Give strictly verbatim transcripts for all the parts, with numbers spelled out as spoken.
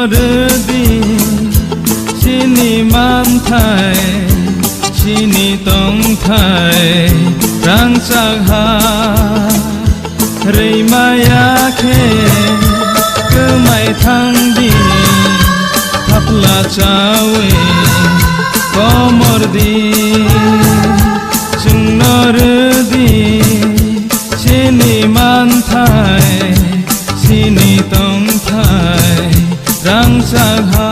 Rwdi chini manthai, chini tongthai rangchak ha. Rwimaya khe kwmai thangdi, thapla chawi komor di. Chwngno rwdi chini manthai, chini tongthai rangchak ha.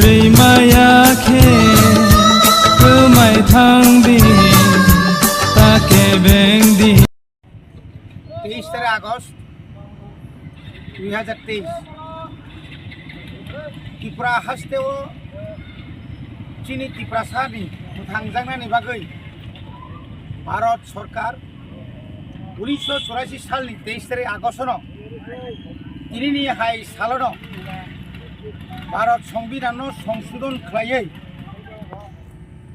Rwimaya khe kwmai thangdi, ta kebengdi. Teis tarik August dui hajar teis, Tripura hasteo chini Tiprasani mwthangjaknani bagwi Bharat Sorkar unisho churashi salni teis tarik August-no tinini hai salono Bharat Songbidanno songsodon khlaiwi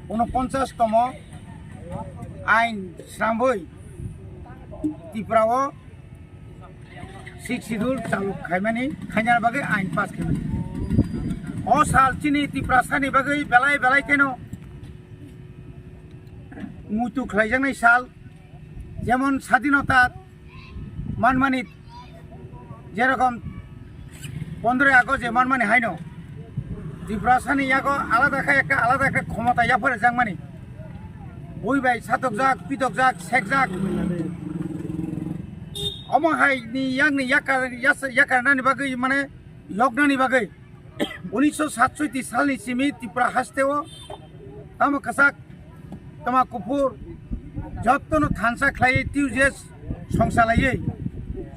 unoponchas tomo ain srambwi Tripura-o Sixth Schedule chaluk khaimani, khaina bagwi ain pass khaimani. O sal chini Tiprasani bagwi belai belai kheno muitu khlaijaknai sal, jemon sadinota manmani, jerokom pondroi August je manmani haino Tiprasani yago alada khe ekta alada ekta khomota yapharjakmani. Bui bai satokjak, pitokjak, sekjak. Omo hai ni yakni yakar, yas-, yakarnani bagwi, mane, yoknani bagwi unisho satsoiti salni simi Tripura hasteo tamo kwchak, tamo kuphur, jottono thansa khlaiwi twiwi je songsa laiwi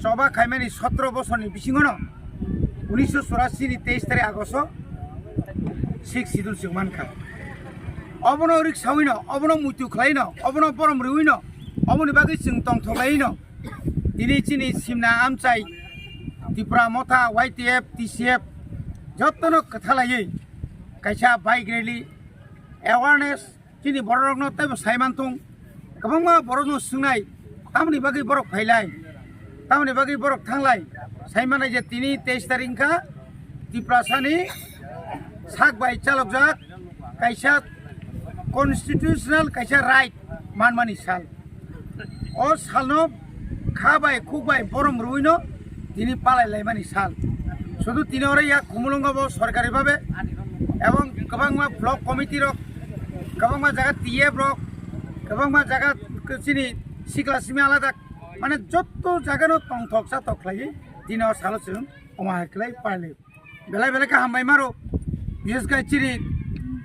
choba khaimani sotro bosorni bisingono unisho churasi ni teis tarik August-o Sixth Schedule se mankha. Obono riksawino, obono muitu khlaino, obono borom rwino, oboni bagwi chwng tongthok laino. Tini chini simna amchai Tipra Motha, Y T F, T C F jottono kwthalaiwi kaisa bike rally, awareness, chini bororokno teibo saiman thung. Kwbangma borokno swngnai, tamoni bagwi borok phailai, tamoni bagwi borok thanglai. Saimanai je tini teis tarik wngkha Tiprasani sak bai chalokjak kaisa constitutional kaisa right manmani sal. O salno kha bai khuk bai borom rwino tini palai laimani sal. Sudu tini oro ya Khumulwngo bo sorkari babe ebong kwbangma block committee rok, kwbangma jaga T F rok, kwbangma jaga chini sikla simi alada, mane jotto jagano tongthok chatok khlaiwi tini o salo chwng omo hai khlai palai laio. Belai belai khe hambai maro. Bises khe chini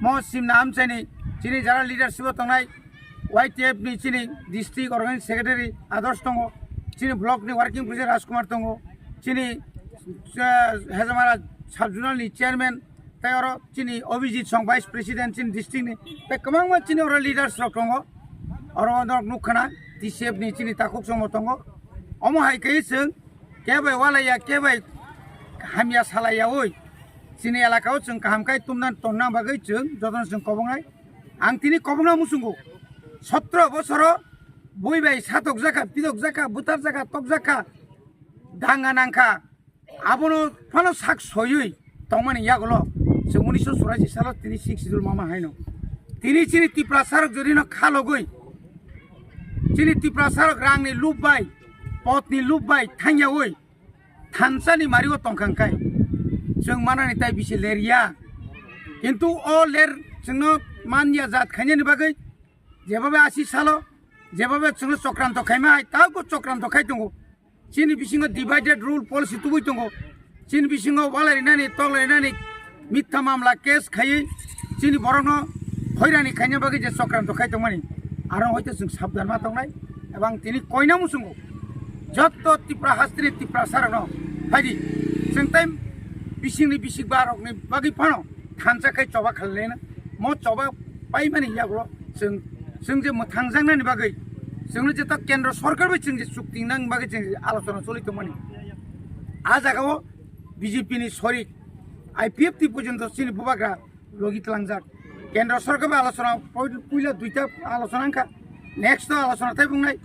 mo simna amchaini chini jara leadership o tongnai Y T F ni chini district organizing secretary Adarsh tongo, chini block ni working president Rajkumar tongo, chini, eh, Hezamara sub zonal ni chairman, tei oro chini Abhijit song vice president chini district ni, tei kwbangma chini oro leaders rok tongo. Oro norok nukha na T C F ni chini takhuk chwngbo tongo. Omo hai khe chwng kebai walaiya, kebai hamya salaiyaui chini elakao chwng kaham khai tumna tonna bagwi chwng jotono chwng kobongnai. Ang tini kobongna muchungo, sotro bosoro bui bai satokjakha, pitokjakha, butarjakha, tokjakha, danga nangkha, abono phano sak soiwi tongmani yagulo chwng unisho churashi salo tini Sixth Schedule mama haino. Tini chini Tiprasarok jorino khalogwi, chini Tiprasarok rangni lub bai, potni lub bai thangyaui thansani mario tongkha khai chwng manani tai bisi lerya. Kintu o ler chwngno manya jat khainani bagwi jebhabe asi salo, jebhabe chwngno chokranto khaima hai, tabo chokranto khai tongo. Chini bisingo divided rule policy tubui tongo. Chini bisingo walai rinani, tolai rinani, mitha mamla case khaiwi chini borokno hoirani khaina bagwi je chokranto khai tongmani, aro hoite chwng sabdan ma tongnai. Ebang tini koina muchungo jotto Tipra hasteni Tiprasarokno phaidi, chwng tei bisingni bisik barokni bagwi phano thansa khai choba khalai laina. Mo choba paimani yagulo chwng, chwng je mwthangjaknani bagwi chwngno jeto kendro sorkar bai chwng je chukti nang bagwi chwng je alochona choli tongmani. A jagao B J P ni sorik I P F T porjonto chini bubagra logi tlangjak. Kendro sorkar bai alochona poi-, puila duita alochona wngkha, next o alochona tei bungnai.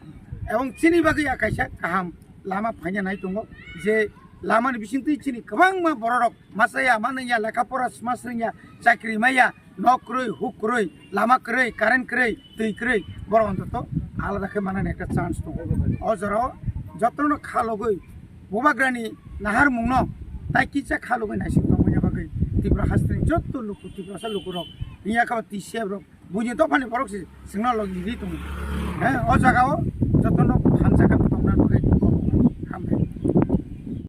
Ebong chini bagwi a kaisa kaham lama phaina nai tongo je Lamani bisingtwi chini kwbangma bororok masa ya, manwi ya, lekha pora sma swrwng ya, chakri maya, nok kwrwi, huk kwrwi, lama kwrwi, current kwrwi, twi kwrwi, borok ontoto alada khe manani ekta chance tongo. O jorao jotono khalogwi bubagrani naharmungno tai kisa khalogwi naising tongmani bagwi Tripura hasteni jotto luku, Tiprasa lukurok, hiya khe T C F rok, buini dophani borok se sengna logi ri tongo. He, o jagao jotono